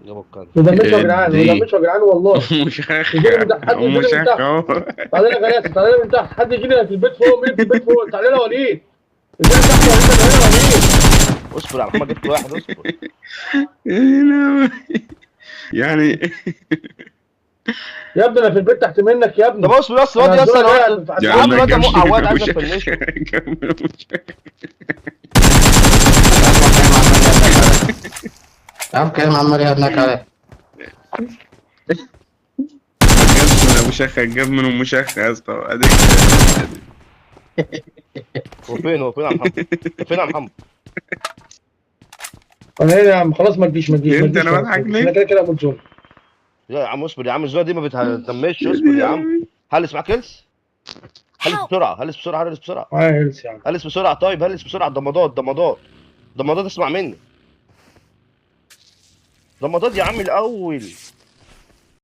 جابوا الكلب. ما دمتش يا جدعان، ما دي. دمتش يا جدعان والله. مشخ. يجيلي من تحت، حد يجيلي من مشخ تحت. اهو. تعالى لنا يا غلاسه، تعالى لنا من تحت، حد يجي لي في البيت فوق، مين في البيت فوق؟ تعالى لنا يا وليد. ازاي تحت يا وليد؟ انا هنا يا وليد. اصبر يا محمد، جبت واحد، اصبر. يعني يا ابني انا في البيت تحت منك يا ابني. طب اصبر بس، الواد أنا يا اسطى الدور الواد قاعد. يا يا عم عم الواد ده جاب عواد عايز مشخ. افنشه. جاب مشخ. يا عم كريم عمال يهنك عليه. جاب من ابو شخة، جاب من ام شخة يا اسطى. اديك. هو فين؟ هو فين يا محمد؟ فين يا محمد؟ انا هنا يا عم، خلاص ما تجيش ما تجيش ما فهمت تجيش. أنا خلاص، بضحك ما تجيش. ليه؟ انا كده كده هموت zone. لا يا عم اصبر يا عم، الزونه دي ما بتهتمش، اصبر يا عم. هلس معاك health؟ هلس بسرعه، هلس بسرعه، هلس بسرعه. معايا health يا عم. هلس بسرعه، طيب هلس بسرعه. ضمادات ضمادات ضمادات، اسمع مني. ضمادات يا عم الاول.